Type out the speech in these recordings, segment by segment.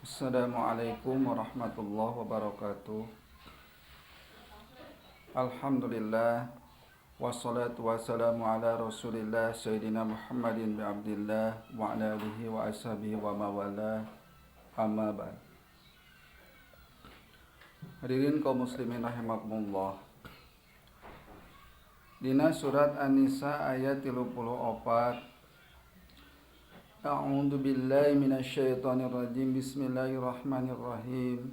Assalamualaikum warahmatullahi wabarakatuh. Alhamdulillah wassalatu wassalamu ala Rasulillah Sayyidina Muhammadin bi Abdillah wa ala alihi wa ashabihi wa mawala, amma ba'd. Hadirin kaum muslimin rahimakumullah. Dina surat An-Nisa ayat 34. A'udzu billahi minasyaitonir rajim. Bismillahirrahmanirrahim.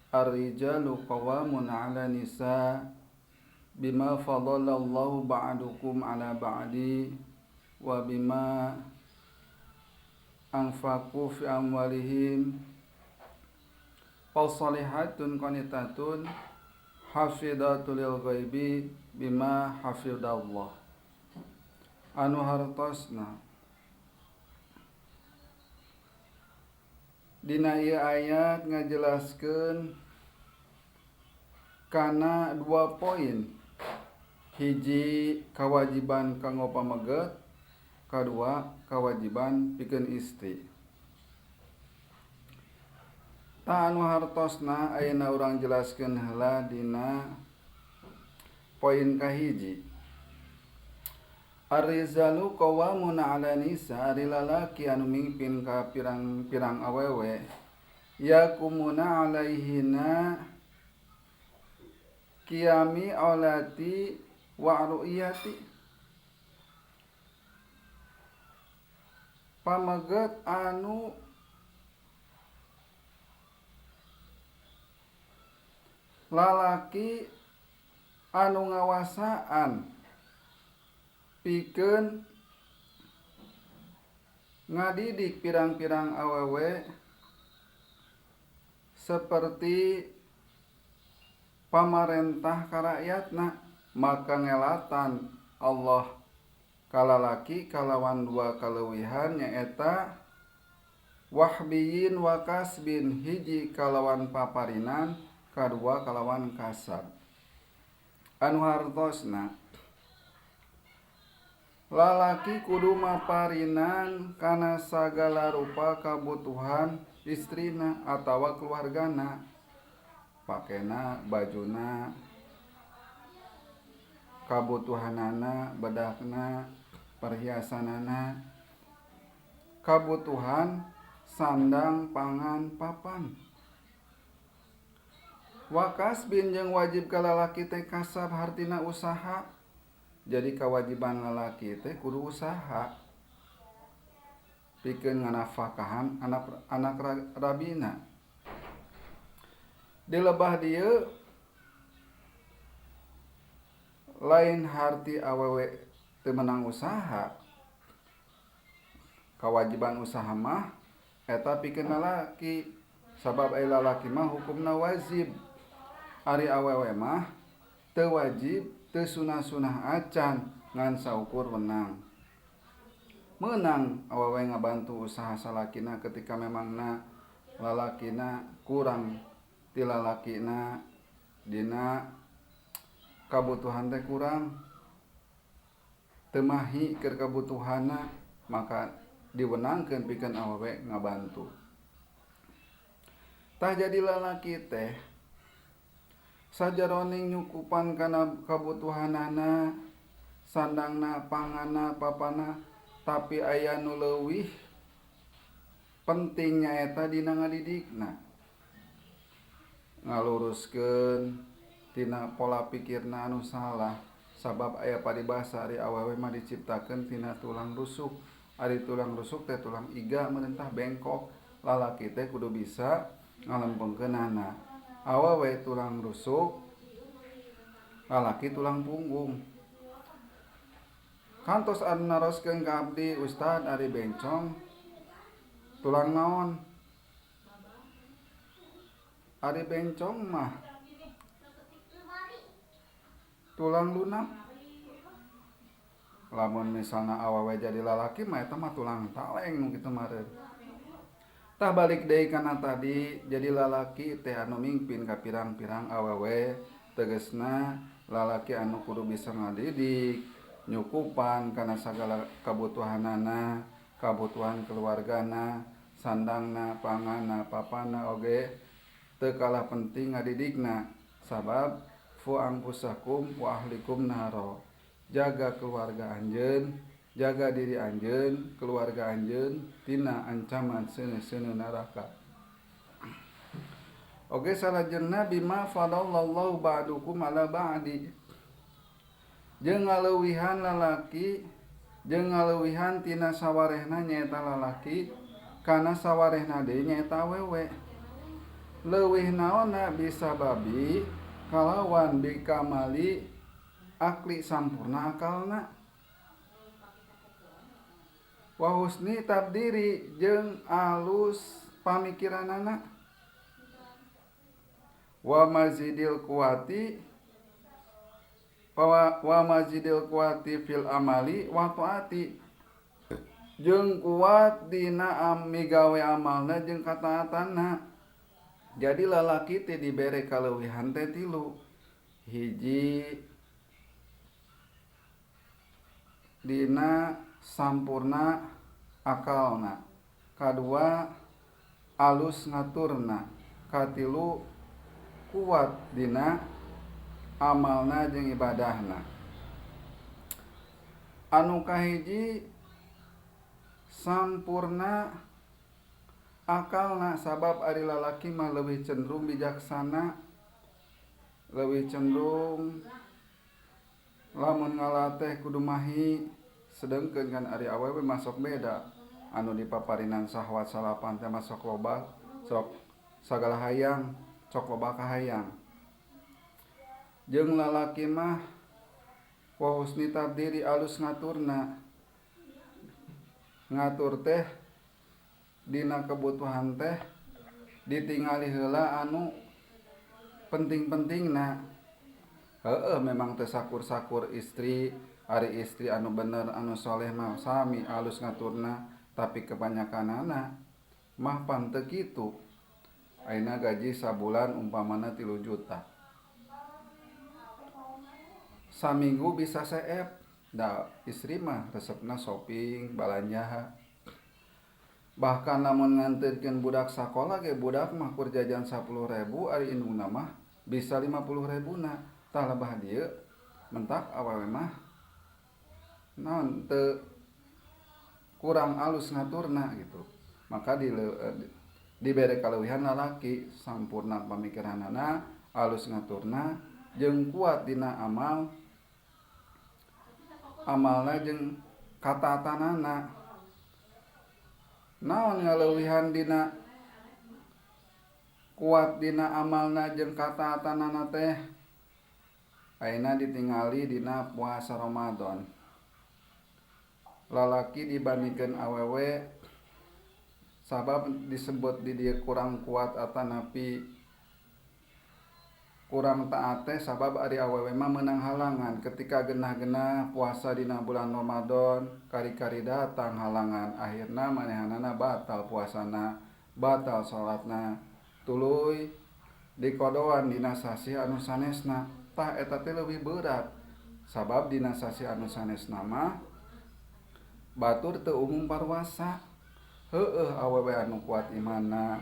Ar-rijalu qawwamun 'ala nisa bima faddalallahu ba'dukum 'ala ba'di wa bima anfaqu fi amwalihim. Fasalihatun qanitatun hafidatul lil ghaibi bima hafidallah. Anu hartosna dina ieu ayat ngajelaskeun kana dua poin. Hiji, kawajiban kanggo pameget, kadua kawajiban pikeun istri. Tah anu hartosna ayeuna urang jelaskeun heula dina poin kahiji. Ar-rijalu qawwamun 'ala nisa, ari lalaki anu mimpin ka pirang-pirang awewe, yakumuna 'alaihina qiyami aulati wa ru'yati. Pameget anu lalaki anu ngawasaan pikeun ngadidik pirang-pirang awewe seperti pamarentah ka rakyatna, maka ngelatan Allah kalalaki kalawan dua kaleuwihan nyaeta wahbiyin wa kasbin, hiji kalawan paparinan, kadua kalawan kasab. Anu hartosna lalaki kudu maparinan kana sagala rupa kabutuhan istrina atawa keluargana, pakena, bajuna, kabutuhanana, bedakna, perhiasanana, kabutuhan sandang, pangan, papan. Wakas bin jeung wajib ka lalaki teh kasab hartina usaha. Jadi kewajiban lalaki teh kudu usaha pikeun nganafakahan anak rabina. Di lebah dieu lain harti awewe teu meunang usaha. Kewajiban usaha mah eta pikeun lalaki, sabab ai lalaki mah hukumna wajib. Ari awewe mah teu wajib, teu sunah-sunah acan, ngan saukur wenang. Meunang awewe ngabantu usaha salakina ketika memangna lalakina kurang ti lalakina dina kabutuhan teh kurang, teu mahi keur kabutuhanna, maka diwenangkeun pikeun awewe ngabantu. Tah jadi lalaki teh sajaroning nyukupan kana kabutuhanana, sandangna, pangana, papana, tapi aya nu leuwih penting nyaeta dina ngadidikna, ngaluruskeun tina pola pikirna anu salah. Sabab aya paribasa ari awewe mah diciptakeun tina tulang rusuk, ari tulang rusuk teh tulang iga merentah bengkok. Lalaki teh kudu bisa ngalempengkeunana. Awewe tulang rusuk, lalaki tulang punggung. Kantos anu naroskeun ka abdi, Ustad ari bencong tulang naon? Ari bencong mah tulang lunak. Lamun misalna awewe jadi lalaki mah eta mah tulang taleng nu kitu mah. Tah balik deui kana tadi, jadi lalaki teh anu mimpin ka pirang-pirang awewe, tegesna lalaki anu kudu bisa ngadidik, nyukupan kana sagala kabutuhanana, kabutuhan keluargana, Sandangna, panganna, papana oge teu kalah penting ngadidikna sabab fu anfusakum wa ahlikum naro. Jaga keluarga anjeun, jaga diri anjeun, keluarga anjeun tina ancaman seuneu-seuneu neraka. Oge salajengna bima fadallallahu ba'dukum ala ba'di. Jeung ngaleuwihan lalaki jeung ngaleuwihan tina sawarehna nyaeta lalaki kana sawarehna deui nyaeta awewe. Leuwih naonna bisa babi kalawan bikamali akli sampurna akalna wa husni tabdiri jeung alus pamikiranana wa mazidil kuwati wa mazidil kuwati fil amali wa taati jeung kuat dina migawe amalna jeung kataatanna. Jadi lalaki teh dibere kaleuwihan teh tilu. Hiji dina sampurna akalna, kadua alus ngaturna, katilu kuat dina amalna jeung ibadahna. Anu kahiji sampurna akalna sabab ari lalaki mah leuwih cenderung bijaksana, leuwih cenderung lamun ngalateh kudu mahi, sedengkeun kan ari awewe masuk beda. Anu dipaparinan sahwat salapan teh masuk loba, sok sagala hayang, sok loba kahayang. Jeung lalaki mah wa husni tabdiri alus ngaturna. Ngatur teh dina kebutuhan teh ditingali heula anu penting-pentingna. Heueuh memang teu sakur-sakur istri, ari istri anu bener anu soleh mah sami alus ngaturna, tapi kebanyakanana mah pan teu kitu. Ayeuna gaji sabulan umpamana 3 juta. Saminggu bisa seep. Da istri mah resepna shopping, balanja. Bahkan lamun nganterkeun budak sakola ge budak mah kur jajan 10.000 ari indungna mah bisa 50.000 na. Tah lebah dieu mentak awewe mah naon teu kurang alus ngaturna gitu. Maka dibere kaleuwihan lalaki sampurna pamikiranana, alus ngaturna jeung kuat dina amal amalna jeung kataatanana. Naon ngaleuwihan dina kuat dina amalna jeung kataatanana teh ayeuna ditingali dina puasa Ramadan. Lalaki dibandingkeun awewe sabab disebut di dieu kurang kuat atanapi kurang taat teh sabab ari awewe mah meunang halangan ketika genah-genah puasa dina bulan Ramadan kari-kari datang halangan akhirna manehanana batal puasana, batal salatna, tuluy dikodoan dina sasih anu sanesna. Tah eta teh leuwih berat sabab dina sasih anu sanesna mah batur teu umum parwasa. Heueuh awewe anu kuat imanna,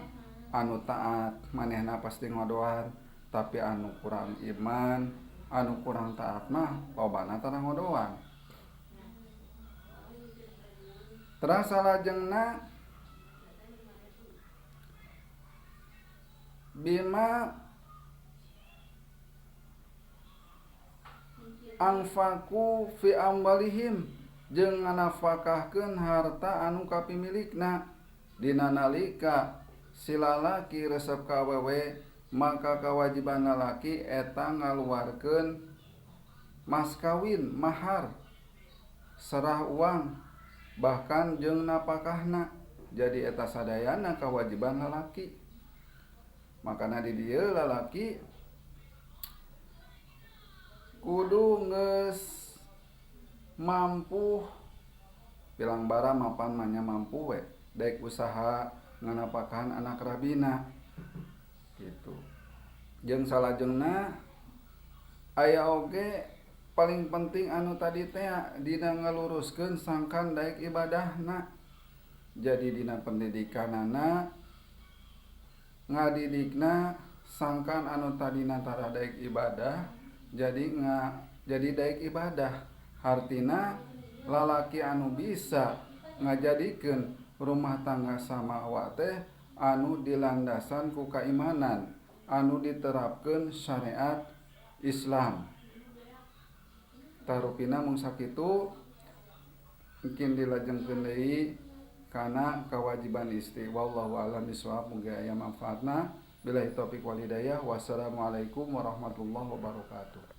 anu taat manehna pasti ngodoan, tapi anu kurang iman, anu kurang taat mah lobana tara ngodoan. Terus salajengna bima angfaku fi amwalihim jeung nganafakahkeun harta anu kapimilikna. Dina nalika si lalaki resep ka awewe maka kewajiban lalaki eta ngaluarkeun mas kawin, mahar, serah uang, bahkan jeung napakahna. Jadi eta sadayana kewajiban lalaki. Makana di dieu lalaki kudu geus mampu bilang bara mapan manya mampu we daek usaha nganapakahan anak rabina gitu. Jeung salajengna aya oge paling penting anu tadi teh dina ngaluruskeun sangkan daek ibadahna. Jadi dina pendidikanana ngadidikna sangkan anu tadina tara daek ibadah jadi jadi daek ibadah. Hartina lalaki anu bisa ngajadikeun rumah tangga samawa teh anu dilandasan ku kaimanan anu diterapkeun syariat Islam. Tarupina mung sakitu, mungkin dilajengkeun deui kana kewajiban istri. Wallahu a'lam bishawab, mugi aya manfaatna. Billahi taufik wal hidayah, wassalamualaikum warahmatullahi wabarakatuh.